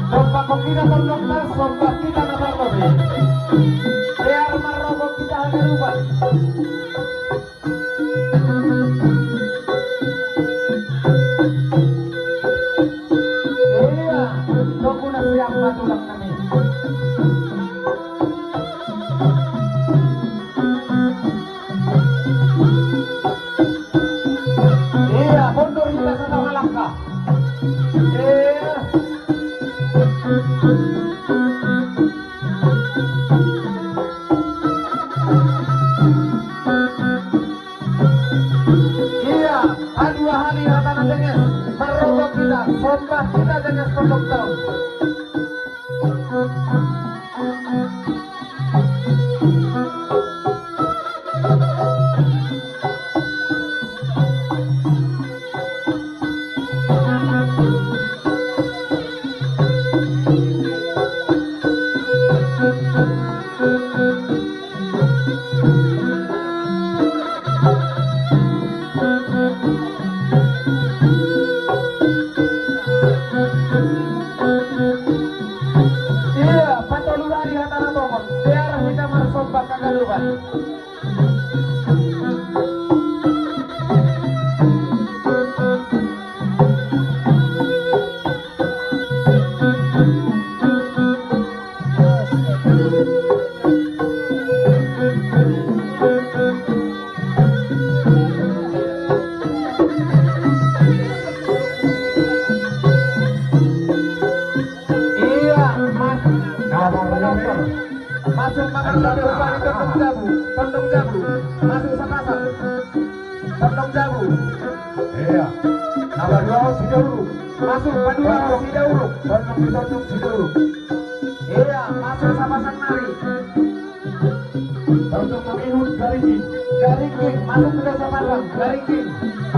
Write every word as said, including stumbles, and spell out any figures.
Dompak kita tondok tas, dompak kita na marlobi. Biar marrokok kita hagaruban. Iya, tokuna siap matulang nami. Iya, mundur kita satu langkah. Iya. Iya, padua hali hatana denges, marrokok kita, sombah kita denges tondok taon. Iya, patolu ari hatana tongon, biar hita marsombah hagaruban. Iya, Mas. Kabar dokter. Masuk mangan satu kali tondong jabu, tondong jabu. Masuk sapasang. Tondong jabu. Iya. Nomor dua, Sidauruk. Masuk padua, Sidauruk. Tondong di tondong Sidauruk. Iya, masuk sapasang nari. Tondong mangihut Gariki. Gariki, masuk ke sapasang. Gariki.